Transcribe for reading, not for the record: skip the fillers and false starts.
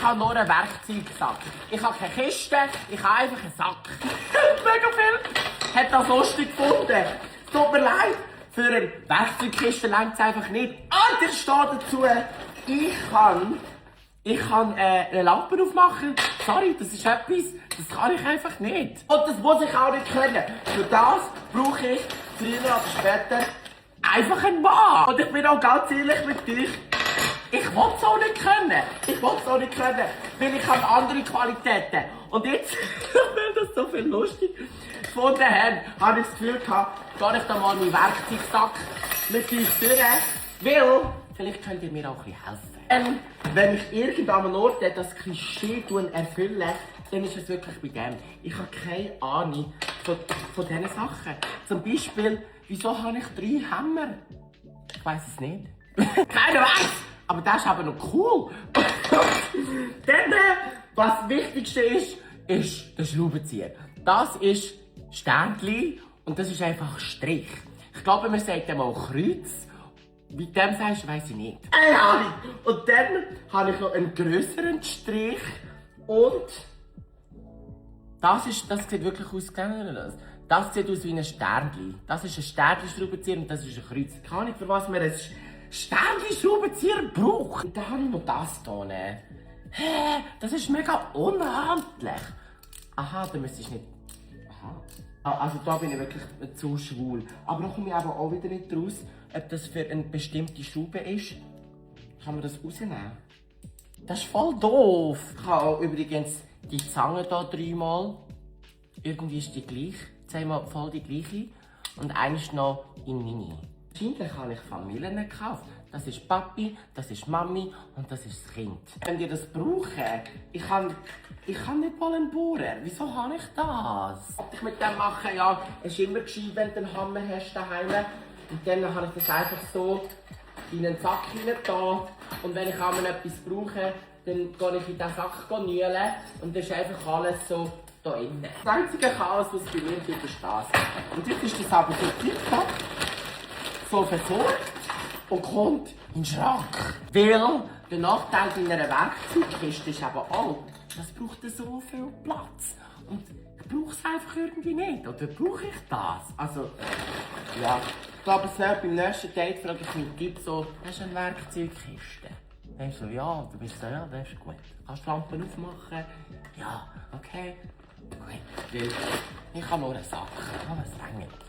habe nur einen Werkzeugsack. Ich habe keine Kiste, ich habe einfach einen Sack. Mega viel. Hat das lustig gefunden. Tut mir leid. Für eine Werkzeugkiste reicht es einfach nicht. Und ich stehe dazu, ich kann eine Lampe aufmachen. Sorry, das ist etwas, das kann ich einfach nicht. Und das muss ich auch nicht können. Für das brauche ich früher oder später einfach einen Mann. Und ich bin auch ganz ehrlich mit dir. Ich will es auch nicht können. Weil ich habe andere Qualitäten. Und jetzt, weil das so viel lustig gefunden habe ich das Gefühl gehabt, gehe ich da mal meinen Werkzeugsack mit euch durch. Weil, vielleicht könnt ihr mir auch ein bisschen helfen. Wenn ich irgendwann am Ort das Klischee erfülle, dann ist es wirklich bei dem. Ich habe keine Ahnung von diesen Sachen. Zum Beispiel, wieso habe ich 3 Hämmer? Ich weiss es nicht. Keiner weiß! Aber das ist aber noch cool. Dann, was das Wichtigste ist der Schraubenzieher. Das ist Sternchen und das ist einfach Strich. Ich glaube, man sagt dem auch Kreuz. Wie du dem sagst, weiss ich nicht. Keine Ahnung. Und dann habe ich noch einen grösseren Strich und das sieht wirklich aus, das sieht aus wie ein Sternchen. Das ist ein Sternchen-Schraubenzieher und das ist ein Kreuz. Keine Ahnung, für was man ein Sternchen-Schraubenzieher braucht. Und dann habe ich noch das hier. Hä? Das ist mega unhandlich. Aha, da müsste ich nicht... Aha. Also da bin ich wirklich zu schwul. Aber da komme ich aber auch wieder nicht raus, ob das für eine bestimmte Schraube ist. Kann man das rausnehmen? Das ist voll doof. Ich habe auch übrigens die Zange hier 3-mal. Irgendwie ist die gleich. 10-mal voll die gleiche. Und eine ist noch in Mini. Wahrscheinlich habe ich Familien gekauft. Das ist Papi, das ist Mami und das ist das Kind. Wenn ihr das braucht, ich kann nicht mal bohren. Wieso habe ich das? Was ich mit dem mache, ja, es ist immer gescheit, wenn du einen Hammer hast daheim. Und dann habe ich das einfach so in einen Sack hinein da. Und wenn ich einmal etwas brauche, dann gehe ich in diesen Sack nühlen. Und das ist einfach alles so da innen. Das einzige Chaos, was bei mir gibt, ist das. Und jetzt ist das aber so tipptopp, so versorgt und kommt in den Schrank. Weil der Nachteil bei einer Werkzeugkiste ist aber auch, das braucht so viel Platz. Und ich brauche es einfach irgendwie nicht. Oder brauche ich das? Also, ja. Ich glaube, beim nächsten Date frage ich meinen Typ so, hast du eine Werkzeugkiste? Dann so, ja. Du bist so, ja, das ist gut. Kannst du die Lampen aufmachen? Ja, okay. Gut. Weil ich habe nur einen Sack. Aber es reicht.